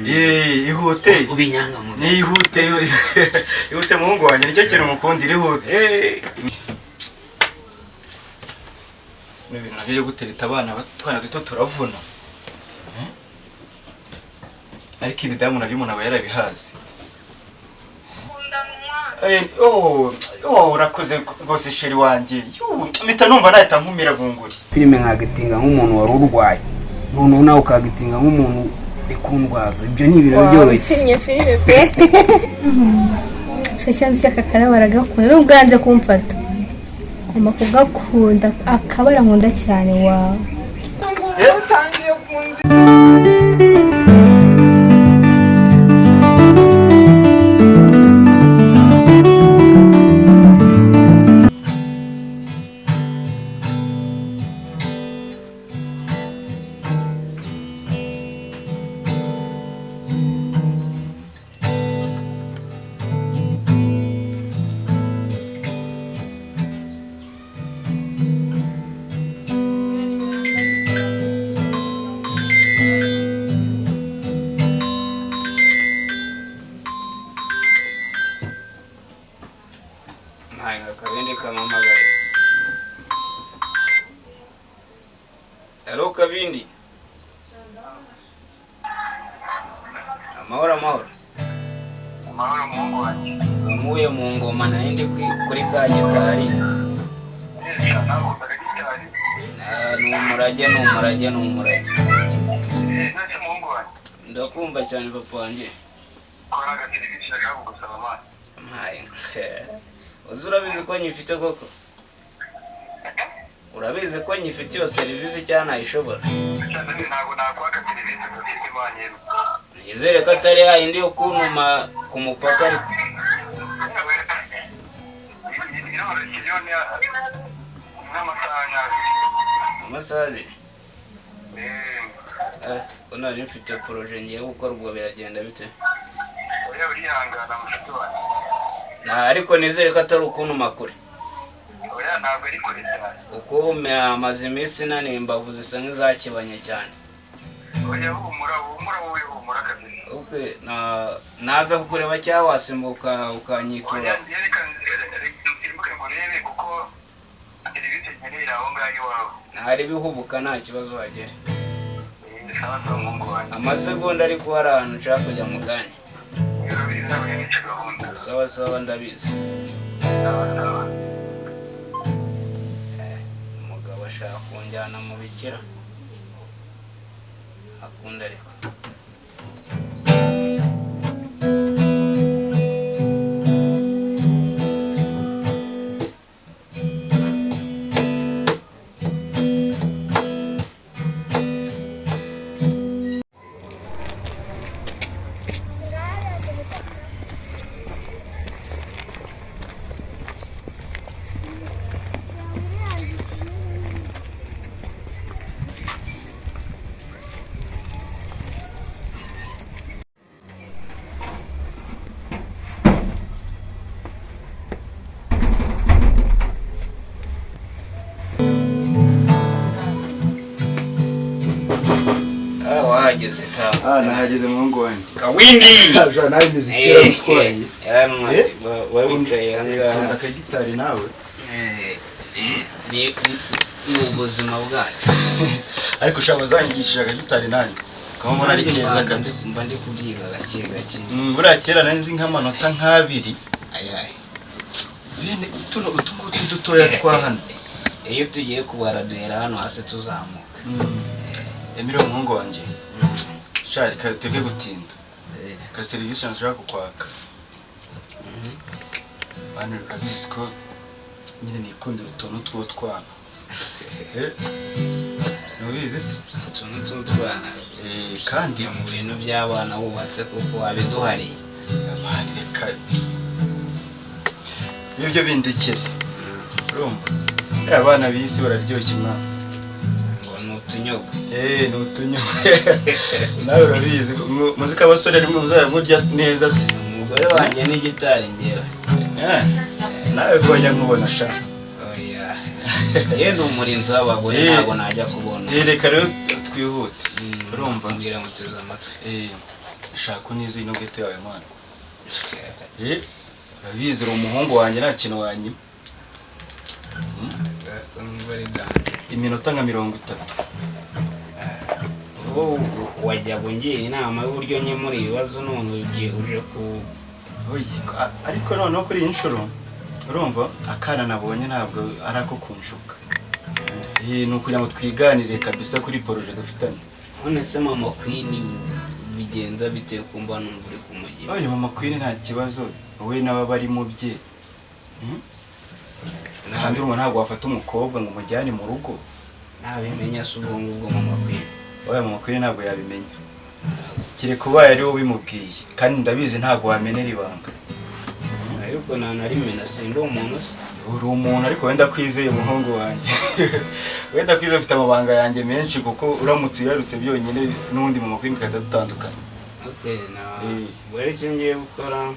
Ihute. Ubinyanga mu. Nihute, ihute muhungu wanjye, nicyo kintu mukundira, ihute. Ni ibintu nabyo byo gutereta abana, utwana duto turavuna. Ariko ibidamu nabyo umuntu aba yarabihaze. Oh, urakoze rwose chéri wanjye. Mpita numva nahita nkumira bunguri. Filime nkagitinga nk'umuntu wari urwaye, noneho nawe ukagitinga nk'umuntu uri kundwaza, ibyo ni ibintu byoroshye. Ukinnye filime pe. Shashya nzi aka karabo aragakunda, nubwo yanze kumfata ngomba kugakunda, akabara nkunda cyane wawe. Ntaye akabindi kamamagaye. Hello Kabindi. Amahoro amahoro. Amahoro muhungu wanjye. Nkuye mu ngoma nari ndi kuri ka gitari. Neza, nawe ukunda gitari? Ah, ni umurage, ni umurage, ni umurage. Nese muhungu wanjye. Ndakumva cyane papa wanjye. Kora agaserivisi nashaka kugusaba amazi. Mpaye. Uzi urabizi ko nyifite koko? Urabizi ko nyifite iyo serivisi cyangwa ntayishobora? Ntabwo nakwaka serivisi udafite imana. Nizere ko atari yayindi yo kuntuma ku mupaka ariko. Iroroshye yo, ni nk'amasaha nk'abiri. Amasaha 2? Ko nari mfite projet ngiye gukora, ubwo biragenda bite? Oya, urihangana mushuti wanjye. Na ariko nizere ko atari ukuntuma kure. Oya, ntabwo ari kure cyane. Uko amaze iminsi nani imbavu zisa nk'izakibanye cyane. Oya, humura humura wowe, humura kabisa. Okay, na naza kukureba cyangwa wasimbuka ukanyitura? Oya, reka nsimbuke ngo urebe kuko serivisi nkeneye aho ngaho iwawe. Ntari bihubuka, nta kibazo wagera. Sawa sawa muhungu wanjye. Amasegonda ariko hari ahantu nshaka kujya mu kanya. Urabizi ntabwo nica gahunda. Sawa sawa, ndabizi. Sawa sawa. Umugabo ashaka kunjyana mu bikira. Akunda ariko. Ah, wahageze ta. Ah, nahageze muhungu wanjye. Kawindi. Ja, nawe imiziki yaragutwaye. Wa wicaye ahangaha. Ukunda akagitari nawe. Ni ubuzima bwacu. Ariko ushaka wazanyigishije akagitari nanjye. Ukaba mbona ari keza kabisa. Mba ndi kubyiga gake gake. Buriya kera nari nzi nk'amanota nk'abiri. Ayaye. Bene tuno utu ngutu dutoya twa hano. Iyo tugiye kubara duhera hano hasi tuzamuka. Emile umuhungu wanjye. Sha, reka tureke gutinda. Ka serivisi nshaka kukwaka. Bana, urabizi ko nyine nikundira utuntu tw'utwana. Ntubizi se? Utuntu tw'utwana. Kandi mu bintu by'abana wubatse kuko wabiduhariye. Abana reka ibyo bindekere. Urumva? Abana b'isi bararyoshye mwana. Ngo ni utunyobwa. Ni utunyobwa. Nawe urabizi muzika abasore rimwe muzajya murya neza se. Umugore wanjye ni gitari ngewe. Nawe konya nkubona sha. Oya. Ye ni umurinzi w'abagore, ntabwo najya kubona. Reka rero twihute. Urumva? Mbwira ngo teze amatwi. Shaka neza ino ghetto yawe mwana. Urabizi uri umuhungu wanjye, nta kintu wanyima. Iminota nka 30. Wowe wajya kungira inama y'uburyo nkemura ibibazo, none ugiye uje ku Oya, ariko noneho kuri iyi nshuro urumva akana nabonye ntabwo ari ako kunshuka. Ni ukugira ngo twiganire kabisa kuri projet dufitanye. None se mama Queen bigenza bite kumva numva uri kumugira? Oya, mama Queen nta kibazo, wowe nawe bari mu bye. Kandi urumva ntabwo wafata umukobwa ngo umujyane mu rugo. Ntabimenya se ubwo ngubwo mama Queen? Oya, mama Queen ntabwo yabimenya, kereka ubaye ari wowe ubimubwiye, kandi ndabizi ntabwo wamenera ibanga. Ariko nanarimena, sindi umuntu se? Uri umuntu, ariko wenda kwizeye umuhungu wanjye, wenda kwizeye ufite amabanga yanjye menshi, kuko uramutse uyarutse byonyine n'ubundi mama Queen tugahita dutandukana. Okay, na ubwo rero icyo ngiye gukora,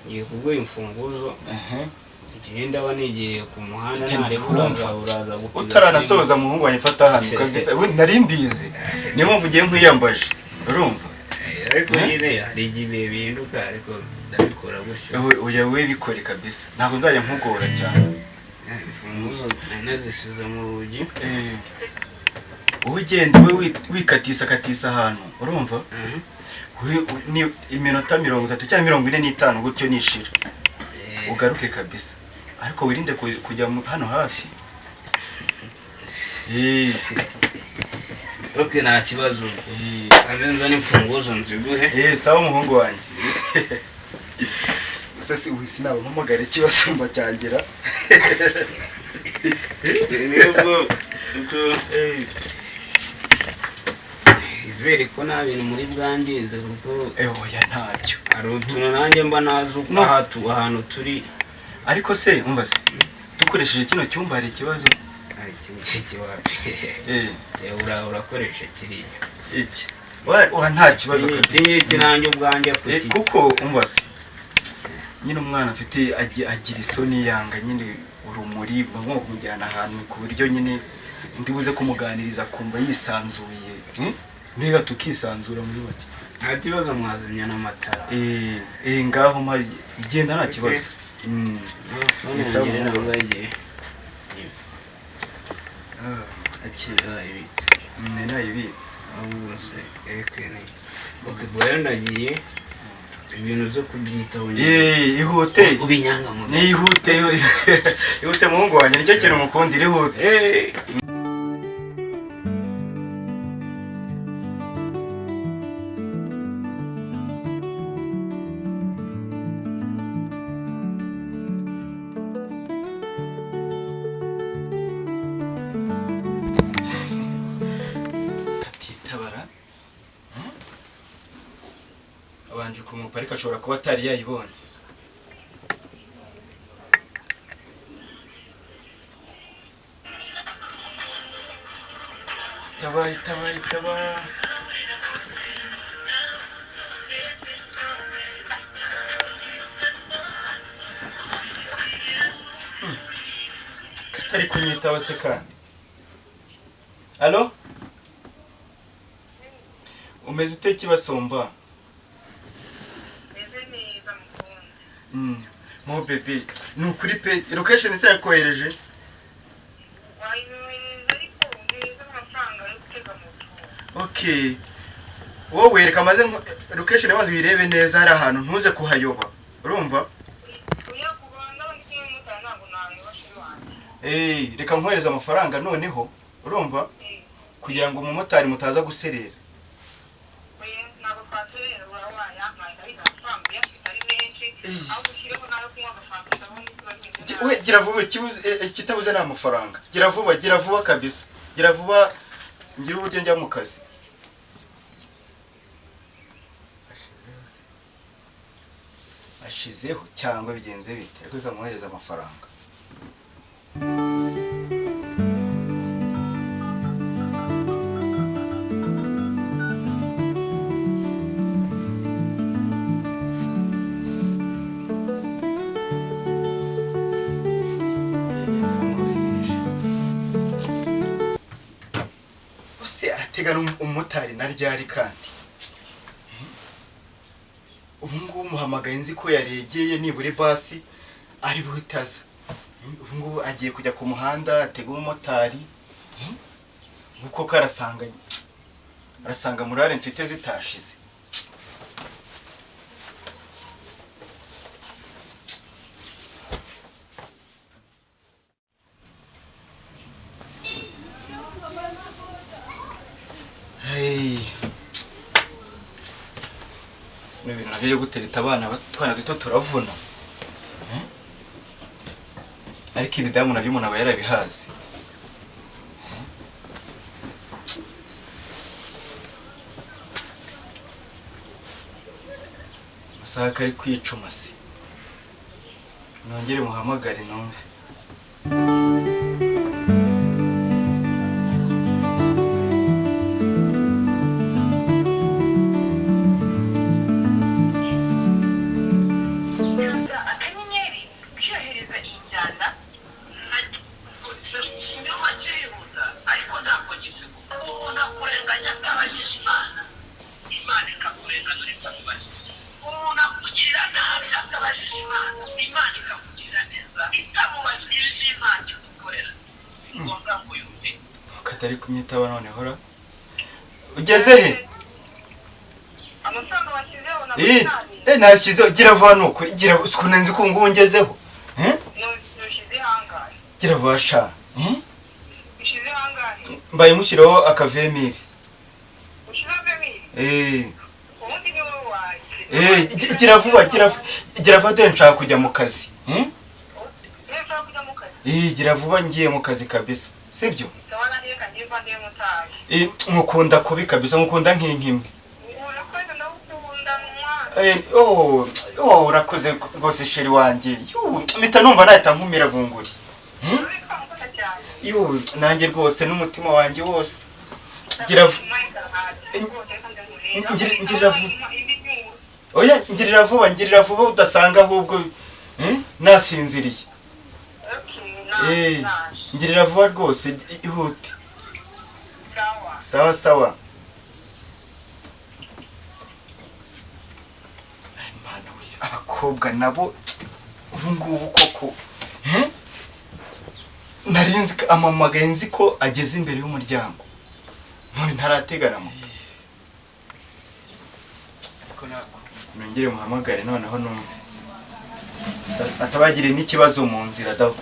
ngiye kuguha imfunguzo. Igihe ndaba nigiye ku muhanda, Ugenda ntareba urumva. uraza gupiga. Utaranasoza, muhungu wanjye, fata hano kabisa. Ubundi nari mbizi, niyo mpamvu ugiye nkwiyambaje, urumva. Ariko nyine hari igihe ibihe bihinduka, ariko ndabikora gutyo. Oya, we bikore kabisa, ntabwo nzajya nkugora cyane. Imfunguzo nari nazisize mu rugi. Wowe ugenda we wikatisa katisa ahantu, urumva. Ni iminota 30 cyangwa 45 gutyo nishira ugaruke kabisa, ariko wirinde kujya hano hafi. Okay, nta kibazo. Kanze nzane imfunguzo nziguhe. Sawa muhungu wanjye. Ese si ubu sinaba mpamagara ikibasumba cyangira? Nubwo izere ko nta bintu muri bwangize, kuko Oya, ntabyo. hari utuntu nanjye mba nazi uko No. ahantu turi. Ariko se umva se, dukoresheje kino cyumba hari ikibazo? Hari iki wapi? Urakoresha kiriya. Iki wa nta kibazo Iki kabisa. ngiki nanjye ubwanjye kuki Kuko umva se, nyine umwana afite agira isoni, yanga nyine urumuri, bagomba kumujyana ahantu ku buryo nyine ndibuze kumuganiriza akumva yisanzuye. Mbega tukisanzura muri make. Nta kibazo, mwazimya n'amatara. Ngaho mpa genda, nta kibazo. None Ni sawa. ngere nawe uzagiye. Akira. Uzayibitse? Nayibitse. Ahubwo se erekene. Okay, ubwo rero ndagiye, ibintu zo kubyitaho nyine. Ihute. Ubinyangamugayo. Nihute, ihute muhungu wanjye, nicyo kintu mukundira, ihute. Katitabara abanje kumupa, ariko ashobora kuba atari yayibonye. Itaba, itaba, itaba. Katari kunyitaba se kandi? Alo, umeze ute kibasumba? Meze neza mukunda. Mo bébé, ni ukuri pe, location se yakohereje? Wayinohereza, ariko neza amafaranga yo gutega moto. Okay, wowe reka maze location abanza uyirebe neza, hari ahantu ntuze kuhayoba, urumva. Uyakuba ndaba ndi kumwe n'umumotari, ntabwo nayoba chéri wanjye. Reka nkohereze amafaranga noneho, urumva, kugira ngo umumotari mutaza guserera. Oya, ntabwo twaserera, uraba wayampaye, ndabizi amafaranga uyafite ari menshi, ahubwo ushyireho nawe kunywa agafanta, ndabona ikiba bimeze nabi. We gira vuba, ikibuze ikitabuze ni amafaranga. Gira vuba, gira vuba kabisa, gira vuba, ngira uburyo njya mu kazi. Ashizeho cyangwa bigenze bite? Ariko reka nkohereze amafaranga. Ose aratega n'umumotari na ryari kandi? Ubu ngubu muhamagaye nzi ko yaregeye nibura basi ari buhitaza. Ubu ngubu agiye kujya ku muhanda atega umumotari. Ubu koko arasanga murare mfite zitashize. Hey. N'ibintu nabyo byo gutereta abana batwana duto turavuna. Ariko ibidamu nabyo umuntu aba yarabihaze. Amasaha kari kwicuma se. Nongere muhamagare numve. Katari kumyitaba none hora ugeze he? Amafaranga washyizeho na Eh nashyizeho gira vuba nuko gira ukuntu nzi ko ngubu ngezeho. Ntushyize hangahe? Gira vuba sha. Ushyize hangahe? Mbaye mushyiraho akavemiri. Ushyizeho vemiri? Ubundi ni wowe wanjye. Gira vuba gira vuba dore nshaka kujya mu kazi. Nshaka kujya mu kazi. Gira vuba ngiye mu kazi kabisa. Sibyo? Nkukunda Nkukunda kubi kabisa, nkukunda nk'inkimwe. Urakoze ndagukunda mwana. Oh urakoze rwose sheri wanjye. Mpita numva nahita nkumira bunguri. Yo nanjye rwose n'umutima wanjye wose. Gira vuba. Oya ngirira vuba udasanga ahubwo nasinziriye. Ngirira vuba rwose ihute. Sawa sawa. Mana we, abakobwa nabo ubu ngubu koko. Narinzi amamagaye nzi ko ageze imbere y'umuryango. None ntarategana moto. Ariko nako nongere muhamagare noneho numve. Atabagire n'ikibazo mu nzira daho.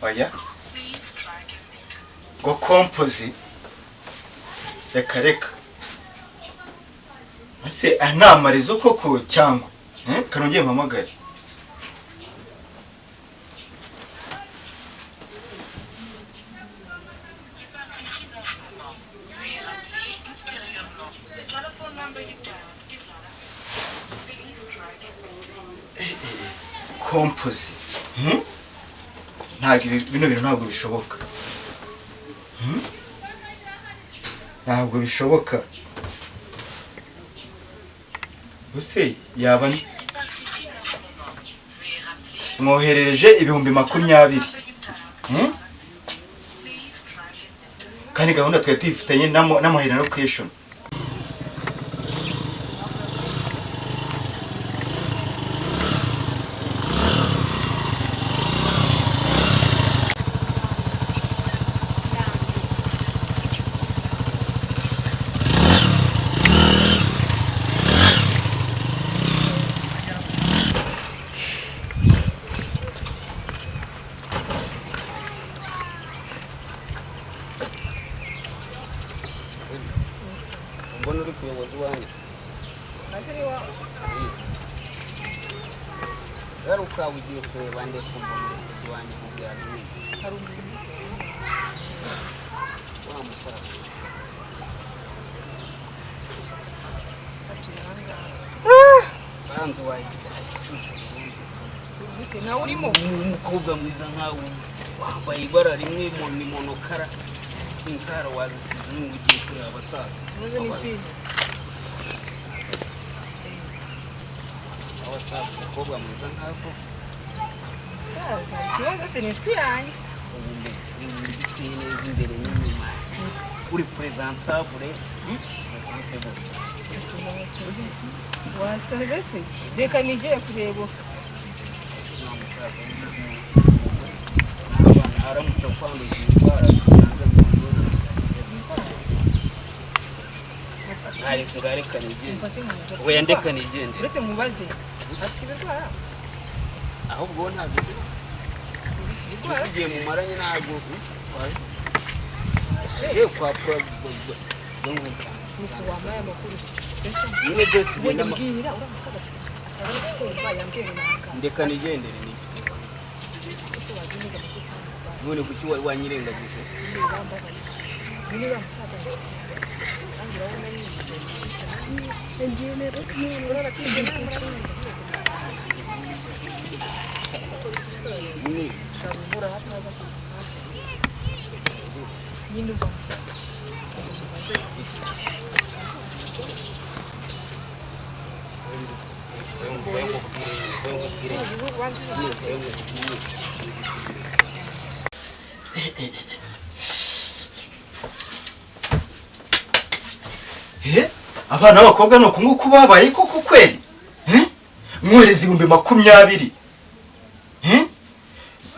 Oya ngo kompozi reka reka ese anamarizo koko cyangwa kanongeye mpamagare. Kompozi ntabwo bino bintu ntabwo bishoboka. Ntabwo bishoboka. Use yaba mwoherereje 20,000. Kandi gahunda twari tuyifitanye n'amahera location. Mbona uri kuyoboza iwanjye? Garuka ugiye kureba nde kumva umuyobozi wanjye mu byadumize. Wa musaza. Banzu wayicuza burundu. Gute nawe urimo? Umukobwa mwiza nkawe wambaye ibara rimwe mu monokara. Inzara wazisize n'ubu ugiye kureba abasaza. Ikibazo ni ikihe? Wasaga umukobwa mwiza nkako. Saza, ikibazo se ni inshuti yanjye. Ubu mbese uburyo uteye neza imbere n'inyuma, uri presentable, presentable. Wasaze se, reka nigere kureba. Nta musaza w'abana aramutse akwanduza indwara ngareka nigende. Umva se nkubaze. Oya, ndeka nigende. Uretse nkubaze, afite ibirwara? Ahubwo wowe ntabwo Ibirwara? igihe mumaranye ntabwo yewe kwa Nisi wampaye amakuru se. Nyine byo tugenda. Mbonye mbwira uriya musaza ataba ari kumva yambwiye ngo naka. Ndeka nigendere nifite. Ese wajya uniga amakuru kandi ubazi. None kuki wari wanyirengagije? Nyine wambabarira. Nyine uriya musaza ni inshuti yanjye. Kandi urabona nyine ni sister nanjye. Urabona ko ibyo nawe murabizi. Nyine Ushobora guhura hataza kumva. Nyine umva mubaze. Umva mubaze. Wowe wanze uri inshuti. Abana b'abakobwa ni uku nguku babaye koko kweli? Mwohereza 20,000.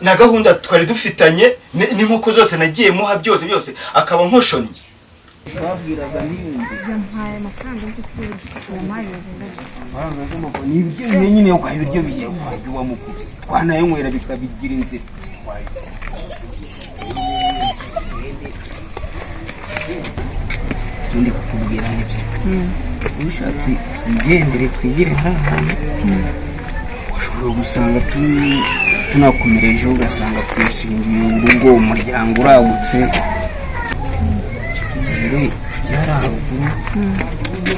Na gahunda twari dufitanye n'inkoko zose nagiye muha byose byose akaba nkoshonye. Twabwiraga ntiyumve. Yampaye amafaranga y'ubucuruzi, yampaye. Ni ibyo nyine yo kwa ibiryo bigiye kwa wa mukuru twanayanywera bikabigira inzira. Ikindi kukubwira nibyo, ubishatse twigendere twigire nk'ahantu ushobora gusanga tunakomereje, ugasanga twishingiye urugo, umuryango uragutse. Rero tujya haruguru,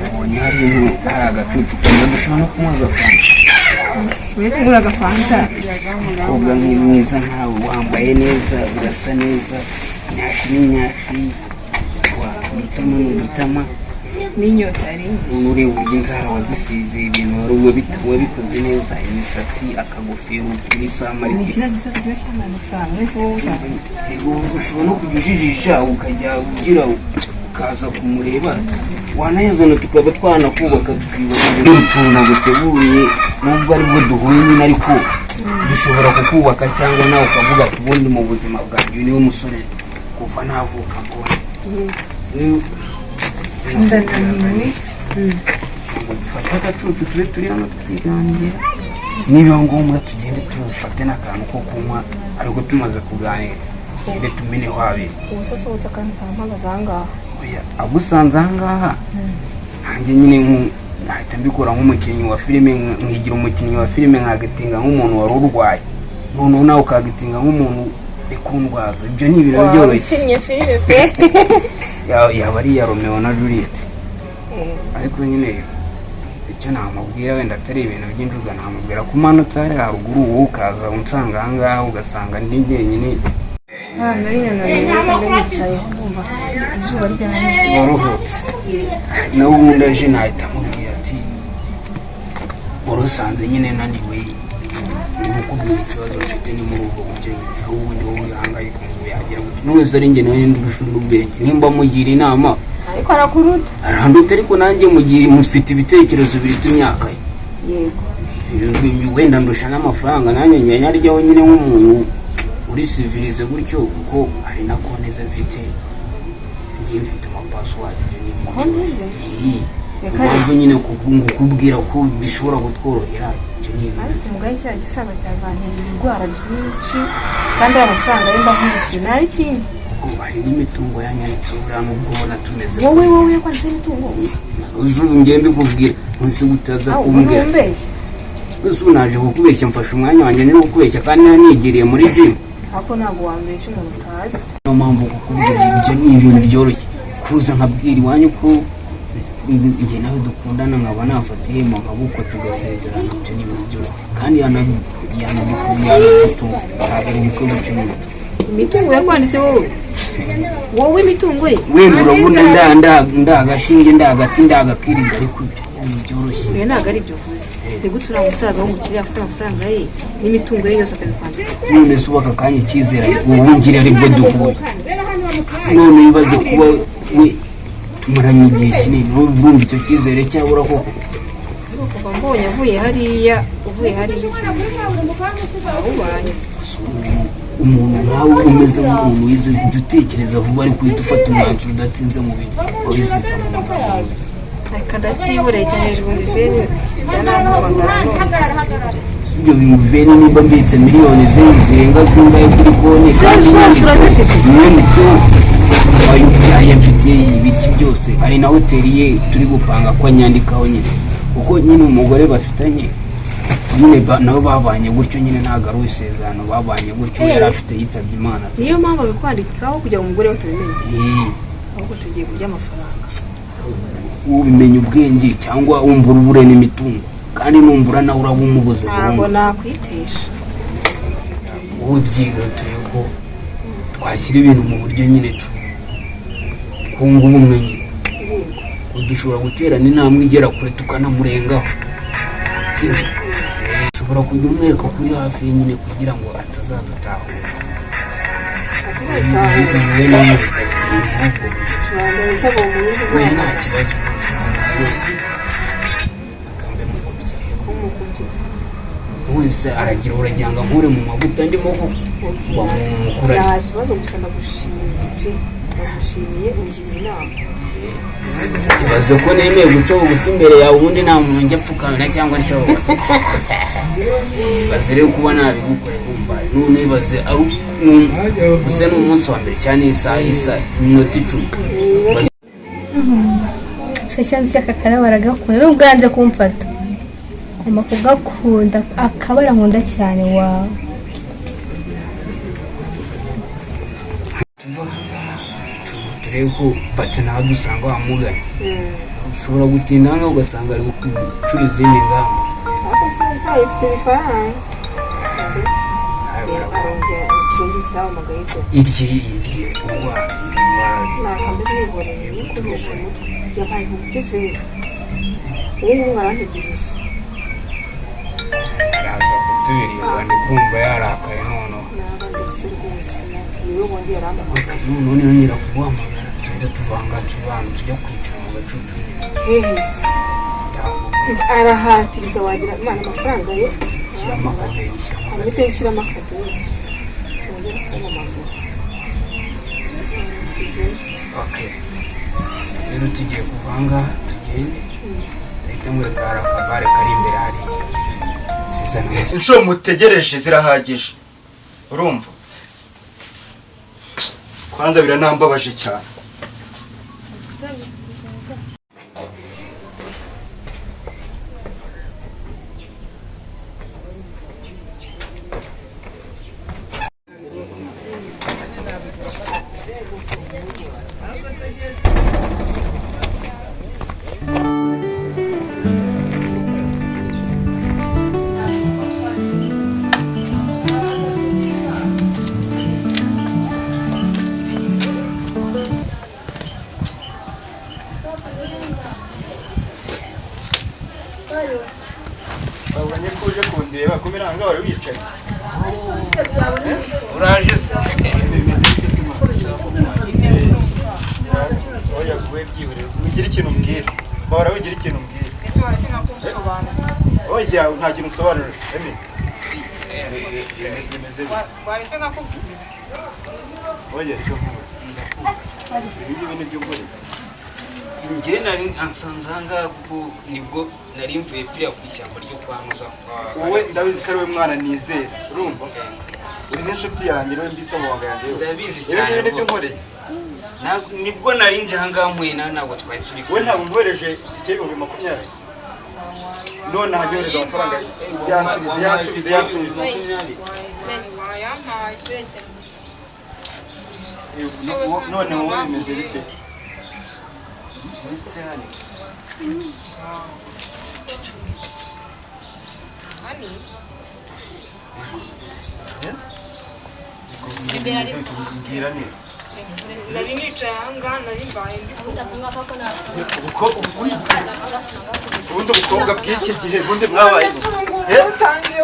ubonye hari hari agacucu keza dushobora no kunywa agafanta. Uretse kugura agafanta. Umukobwa mwiza nkawe, wambaye neza, urasa neza, nyashi n'inyashi, udutama n'udutama. N'inyota ari. None ureba uburyo inzara wazisize, ibintu wari wabikoze neza, imisatsi, akagofero kuri Ni samarike. kiriya gisasa kiba cyambaye amafaranga wese wowe uzaba. Yego, ushobora no kujya ujijisha ukajya ugira ukaza kumureba, wanayazana tukaba twanakubaka tukibona utuntu naguteguriye, nubwo aribwo duhuye nyine, ariko dushobora kukubaka cyangwa nawe ukavuga ati ubundi mu buzima bwanjye uyu niwe musore kuva navuka mbona. Ndananiwe. Ngo dufate agacucu tube turi hano twiganira, nibiba ngombwa tugende tufate n'akantu ko kunywa, ariko tumaze kuganira tugende tumeneho abiri. Ubu se asohotse akansanga mpagaze aha ngaha? Oya, agusanze aha ngaha nanjye nyine nahita mbikora nk'umukinnyi wa filime, nkigira umukinnyi wa filime, nkagatinga nk'umuntu wari urwaye, noneho nawe ukagatinga nk'umuntu uri kundwaza. Ibyo ni ibintu byoroshye. Ukinnye filime pe. Yaba ari iya Romeo na Juliet. Ariko nyine icyo namubwira wenda atari ibintu by'injuga, namubwira ko umanutse hariya haruguru, wowe ukaza unsanga aha ngaha, ugasanga ndi jyenyine. Nari nananiwe kandi nicayeho numva izuba ryanyishe. Waruhutse nawe ubundi aje nahita amubwira ati wari usanze nyine naniwe, ndi kukubwira ikibazo mfite, ni muri ubwo buryo nyine. Nawe ubundi wowe uhangayika ngo yagira gute n'uwese ari njye nawe ndusha ubwenge, nimba mugira inama. Ariko arakuruta. Aranduta, ariko nanjye mugira mufite ibitekerezo biruta imyaka ye. Yego. Wenda ndusha n'amafaranga, nanjye njya nyaryaho nyine nk'umuntu uri civilisé gutyo, kuko hari na konti ze mfite, ngiye mfite amapassword. Ibyo ni ibintu Konti ze? Iyi. Reka. Impamvu nyine kukubwira ko bishobora kutworohera, ibyo ni ibintu. Ariko umugani cya gisaza cyazantera ibirwara byinshi, kandi aya mafaranga yo mba nkurikiye nta ikindi. Kuko hari n'imitungo yanyanditseho buriya, nubwo ubona tumeze. Wowe, wowe kwanze imitungo? Uzi ubu ngiye mbikubwira munsi utaza Aho kumbwira. umbeshya. Uzi ubu naje kukubeshya, mfashe umwanya wanjye no kukubeshya, kandi nari nigiriye muri gym. Ariko ntabwo wambeshya umuntu utazi. Niyo mpamvu kukubwira ibyo ni ibintu byoroshye, kuza nkabwira iwanyu ko njye nawe dukundana, nkaba nafata ihema nkabukwa tugasezerana. Ibyo ni ibintu byoroshye, kandi yanadutunga, ntabwo ari ubukwe buca imitungo. Imitungo yakwanditse wowe, wowe imitungo ye? Wenda urabona ndagashinge, ndagati, ndagakirida, ariko ibyo ibintu byoroshye. Oya, ntabwo ari ibyo uvuze. Ni gute uriya musaza w'umukire afite amafaranga ye n'imitungo ye yose akabikwandika? None se ubu aka kanya icyizere ubu ngira aribwo duhuye, none ibibazo kuba we tumaranye igihe kinini, urumva icyo cyizere cyabura koko? Kuva mbonye avuye hariya, uvuye hariya awubanye. Umuntu nkawe umeze nk'umuntu wize, jya utekereza vuba, ariko uhita ufata umwanzuro udatinze mu bintu wabisize mu magambo. Reka ndacyihoreye cyane hejuru biveni byanampamagara none. Ibyo bintu biveni, nimba mbitse miliyoni zirenga zingahe kuri konti kandi Zose urazifite? mwanditseho ayo ayo mfite, ibiki byose, hari na hoteli ye turi gupanga ko anyandikaho nyine, kuko nyine umugore bafitanye nyine nabo babanye gutyo nyine, ntabwo ari isezerano, babanye gutyo yari afite yitabye Imana. Niyo mpamvu abikwandikaho kugira ngo umugore we atabimenya? Eh. Ahubwo tugiye kurya amafaranga. Ubimenya ubwenge cyangwa wumva urubure n'imitungo, kandi numbura nawe uraba umubuze Ntabwo burundu. nakwitesha. Wowe byiga turebe ko twashyira ibintu mu buryo nyine twunga ubumwe nyine, ko dushobora guterana intambwe igera kure tukanamurengaho. Ushobora kujya umwereka kuri hafi ye nyine kugira ngo atazadutahura. Atazatahura. We n'umwereka ubwo buryo. Tubanza gutega umuhungu. We nta kibazo, akambe mukubye. Umukubyizi. Wese aragira uragira ngo ankure mu mavuta ndimo kuba mukuranye. Nta kibazo, gusa ndagushimiye pe, ndagushimiye, ungiriye inama. Ibaze ko nemeye guca bugufi imbere yawe, ubundi nta muntu njya apfukamira cyangwa nca bugufi. Ibaze rero kuba nabigukoreye wumva none, ibaze ari gusa ni umunsi wa mbere cyane, isaha isa iminota 10. Shasha nzi aka karabo aragakunda nubwo yanze kumfata, ngomba kugakunda, akabara nkunda cyane wawe. Tuva ahangaha turebe ko bati nawe dusanga wamuganye, ushobora gutinda hano ugasanga ari gucura izindi ngamba. Ariko se umusaza ifite ibifaranga, arongera ikirungi kirahamagaye ibyo. Irye irye urwara indwara. Nakambe mwihoreye yikubise umutwe yabaye umutiveri, ubu ngubu arantegereje. Araza kutubirira, ndi kumva yarakaye noneho. Naba ndetse rwose niwe wongera arampamagara. Noneho niyongera kuguhamagara tuhita tuvanga tubana tujya kwicara mu gacucu nyine. Hehe se? Ndakubwira. Arahatiriza wagira Imana amafaranga ye. Shyiramo akadeni, shyiramo akadeni. Amite nshyiramo akadeni wongera kumpamagara. Nshyize. Okay, rero tugiye kuvanga tugende, ndahita nkwereka hari akabare kari imbere hariya sizana. Inshuro mutegereje zirahagije, urumva? Kwanza biranambabaje cyane. Babonye ko uje kundeba kubera aha ngaha wari wicaye. Uraje se? Bimeze bite se mama? Oya, wowe byihorere, ugire ikintu umbwira, bahora wigira ikintu umbwira. Ese waretse nkakusobanura? Oya, nta kintu usobanura emi. Bimeze bite? Waretse nkakubwira. Oya, reka nkubaze, ibi ngibi ni byo nkoreye? Njye nari ansanze ahangaha kuko nibwo nari mvuye piriya ku ishyamba ryo kwa Muza kwa Wowe ndabizi ko ari we mwana nizera, urumva? Uri nk'inshuti yanjye, niwe mbitse amabanga yanjye yose. Ndabizi Ibi cyane ngibi ni byo rwose. nkoreye? Nibwo nari nje ahangaha mpuye nawe, ntabwo twari turi Wowe ntabwo mwohereje itike y'20,000, none nyohereza amafaranga, yansubize, yansubize, yansubize. Wayampaye. None wowe bimeze bite? Mbwira neza. Nari nicaye ahangaha, nari mbaye ndi Ubundi ubukobwa bw'iki gihe, ubundi mwabaye Ese ubu ngubu Eh? utangiye